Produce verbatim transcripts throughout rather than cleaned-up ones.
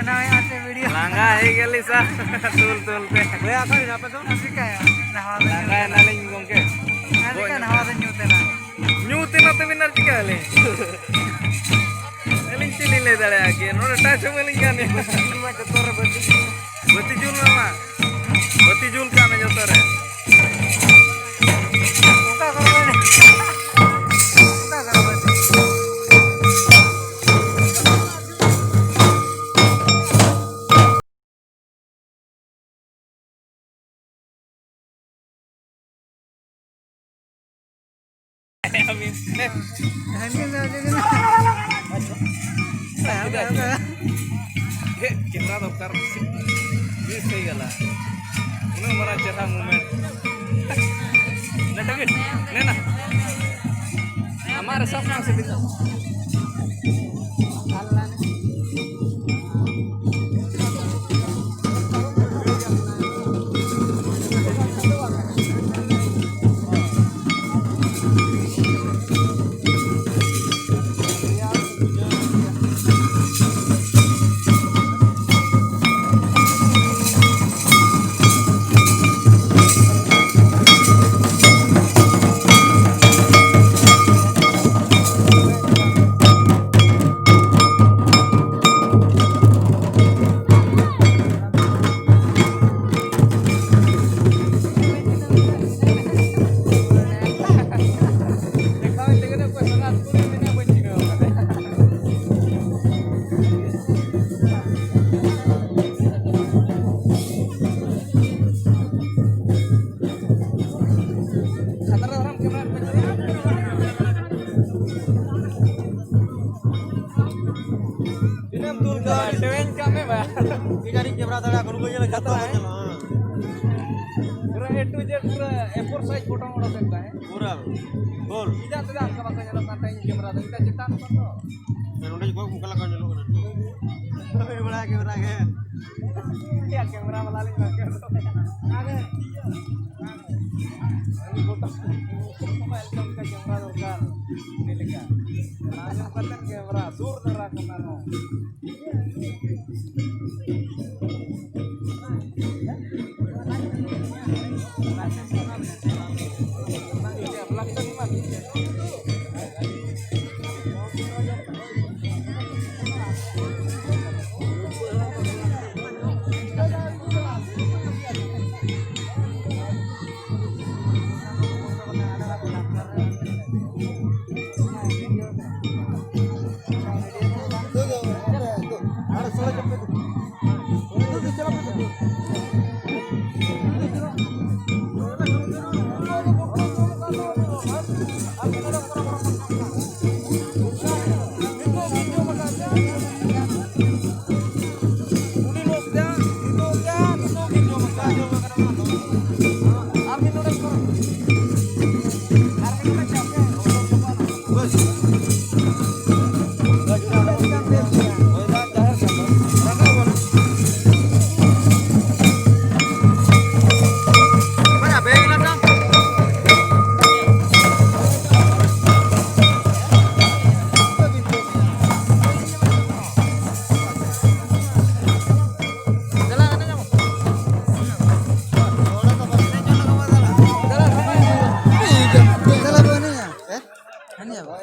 ᱞᱟᱸᱜᱟ ᱦᱮᱡ ᱜᱮᱞᱤ ᱥᱟ ᱛᱩᱞ ᱛᱩᱞ ᱛᱮ᱾ ᱵᱚᱭᱦᱟ, ᱚᱠᱟ ᱨᱮ ᱟᱯᱮ ᱫᱚ? ᱪᱤᱠᱟᱹᱭᱟ? ᱱᱟᱣᱟ ᱫᱚ ᱞᱟᱸᱜᱟ ᱮᱱᱟᱞᱤᱧ ᱜᱚᱢᱠᱮ᱾ ᱟᱨ ᱪᱤᱠᱟᱹ ᱱᱟᱣᱟ ᱫᱚ ᱧᱩ ᱛᱮᱱᱟ᱾ ᱧᱩ ᱛᱮᱱᱟ ᱛᱮᱵᱤᱱ ᱟᱨ ᱪᱤᱠᱟᱹ ᱟᱹᱞᱤᱧ? ᱟᱹᱞᱤᱧ ᱪᱮᱫ ᱞᱤᱧ ᱞᱟᱹᱭ ᱫᱟᱲᱮᱭᱟᱜᱼᱟ ᱠᱤ? ᱱᱚᱰᱮ ᱴᱟᱪ ᱦᱚᱸ ᱵᱟᱹᱞᱤᱧ ᱜᱟᱱ ᱮᱫᱟ᱾ ᱡᱚᱛᱚ ᱨᱮ ᱵᱟᱹᱛᱤ ᱡᱩᱞ ᱢᱮ ᱢᱟ᱾ ᱵᱟᱹᱛᱤ ᱡᱩᱞ ᱠᱟᱜ ᱢᱮ ᱡᱚᱛᱚ ᱨᱮ᱾ ᱚᱠᱟ ᱠᱚᱨᱮ ᱵᱟᱹᱛᱤ? ᱚᱠᱟ ᱠᱚᱨᱮ ᱵᱟᱹᱛᱤ? ᱦᱮᱸ, ᱠᱮᱢᱮᱨᱟ ᱫᱚᱨᱠᱟᱨ ᱢᱤᱥ ᱦᱩᱭ ᱜᱮᱞᱟ᱾ ᱩᱱᱟᱹᱜ ᱢᱟᱨᱟᱝ ᱪᱮᱦᱨᱟ ᱢᱩᱢᱮᱱᱴ᱾ ᱱᱮᱴᱟ ᱜᱮ, ᱱᱮᱱᱟ᱾ ᱟᱢᱟᱜ ᱨᱮ ᱥᱟᱵ ᱠᱟᱜ ᱥᱮ ᱵᱤᱱ ᱫᱚ᱾ ᱠᱷᱟᱛᱨᱟ ᱫᱷᱟᱨᱟᱢ ᱠᱮᱢᱮᱨᱟ ᱨᱮ ᱛᱤᱱᱟᱹᱜ ᱮᱢ ᱫᱩᱞ ᱠᱟᱜᱼᱟ? ᱴᱮᱣᱮᱧ ᱠᱟᱜ ᱢᱮ ᱵᱟ᱾ ᱤᱧ ᱟᱹᱰᱤᱧ ᱠᱮᱢᱮᱨᱟ ᱫᱟᱲᱮᱭᱟᱜᱼᱟ, ᱠᱳᱱᱳ ᱵᱟᱹᱧ ᱧᱮᱞ ᱠᱟᱫᱟ, ᱠᱷᱟᱛᱨᱟ ᱛᱚ ᱦᱮᱸ? ᱧᱮᱞᱚᱜᱼᱟ᱾ ᱯᱩᱨᱟᱹ A to Z ᱯᱩᱨᱟᱹ A four size photo ᱚᱰᱚᱠ ᱮᱫ ᱛᱟᱦᱮᱸᱫ᱾ ᱯᱩᱨᱟᱹ ᱜᱳᱞ᱾ ᱪᱮᱫᱟᱜ, ᱪᱮᱫᱟᱜ ᱚᱱᱠᱟ ᱵᱟᱠᱚ ᱧᱮᱞᱚᱜ ᱠᱟᱱ ᱛᱟᱦᱮᱸᱫ ᱤᱧ ᱠᱮᱢᱮᱨᱟ ᱫᱚ? ᱤᱧ ᱫᱚ ᱪᱮᱛᱟᱱ ᱠᱷᱚᱱ ᱫᱚ᱾ ᱦᱮᱸ, ᱱᱚᱰᱮ ᱡᱚᱠᱷᱚᱱ ᱚᱱᱠᱟ ᱞᱮᱠᱟ ᱧᱮᱞᱚᱜ ᱠᱟᱱᱟ ᱱᱤᱛᱚᱜ᱾ ᱦᱩᱭ ᱵᱟᱲᱟ ᱠᱮᱢᱮᱨᱟ ᱜᱮ᱾ ᱤᱧᱟᱹᱜ ᱠᱮᱢᱮᱨᱟ ᱵᱟᱞᱟ ᱞᱤᱧ ᱵᱟᱝ ᱠᱮᱢᱮᱨᱟ᱾ ᱩᱱᱤ ᱯᱷᱳᱴᱳ ᱢᱳᱵᱟᱭᱤᱞ ᱛᱮ ᱚᱱᱠᱟ ᱠᱮᱢᱮᱨᱟ ᱫᱚᱨᱠᱟᱨ, ᱩᱱᱤ ᱞᱮᱠᱟ᱾ ᱚᱱᱟ ᱧᱚᱜ ᱠᱟᱛᱮ ᱠᱮᱢᱮᱨᱟ ᱥᱩᱨ ᱫᱷᱟᱨᱟ ᱠᱷᱚᱱ ᱟᱨᱦᱚᱸ᱾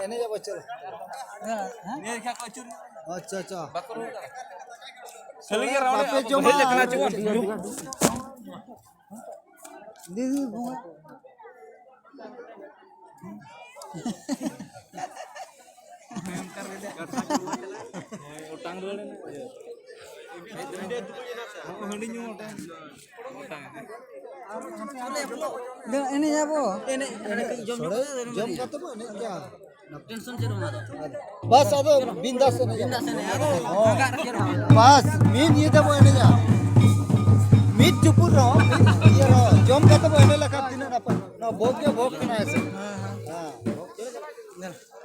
ᱮᱱᱮᱡ ᱟᱵᱚ, ᱪᱚᱞᱚ᱾ ᱟᱪᱪᱷᱟ, ᱟᱪᱪᱷᱟ᱾ ᱠᱷᱟᱹᱞᱤ ᱜᱮ ᱨᱟᱣᱟᱞ ᱵᱟᱯᱮ ᱡᱚᱢᱟ᱾ ᱦᱮᱡ ᱟᱠᱟᱱᱟ ᱪᱚ᱾ ᱫᱤᱫᱤ ᱵᱚᱸᱜᱟ᱾ ᱚᱴᱟᱝ ᱨᱩᱣᱟᱹᱲ ᱮᱱᱟ᱾ ᱦᱟᱺᱰᱤ ᱧᱩ ᱚᱴᱟᱝ᱾ ᱮᱱᱮᱡ ᱟᱵᱚ᱾ ᱮᱱᱮᱡ, ᱮᱱᱮᱡ ᱠᱟᱹᱡ ᱡᱚᱢ ᱧᱚᱜ ᱥᱚᱲᱮ ᱠᱟᱛᱮ ᱡᱚᱢ ᱠᱟᱛᱮ ᱵᱚ ᱮᱱᱮᱡ ᱜᱮᱭᱟ᱾ ᱴᱮᱱᱥᱚᱱ ᱪᱮᱫ ᱦᱚᱸ ᱵᱟᱝ᱾ ᱵᱟᱥ, ᱟᱫᱚ ᱵᱤᱱᱫᱟᱥ ᱮᱱᱮᱡ᱾ ᱵᱤᱱᱫᱟᱥ ᱮᱱᱮᱡ, ᱟᱫᱚ ᱦᱚᱸ᱾ ᱚᱱᱠᱟ ᱪᱮᱫ ᱦᱚᱸ ᱵᱟᱝ᱾ ᱵᱟᱥ, ᱢᱤᱫ ᱧᱤᱫᱟᱹ ᱵᱚ ᱮᱱᱮᱡᱟ᱾ ᱢᱤᱫ ᱪᱩᱯᱩᱫ ᱨᱮᱦᱚᱸ, ᱢᱤᱫ ᱤᱭᱟᱹ ᱨᱮᱦᱚᱸ, ᱡᱚᱢ ᱠᱟᱛᱮ ᱵᱚ ᱮᱱᱮᱡ ᱞᱮᱠᱷᱟᱱ ᱛᱤᱱᱟᱹᱜ ᱱᱟᱯᱟᱭ᱾ ᱱᱚᱣᱟ ᱵᱷᱳᱜᱽ ᱜᱮ ᱵᱷᱳᱜᱽ ᱠᱟᱱᱟ, ᱦᱮᱸ ᱥᱮ? ᱦᱮᱸ, ᱦᱮᱸ᱾ ᱦᱮᱸ᱾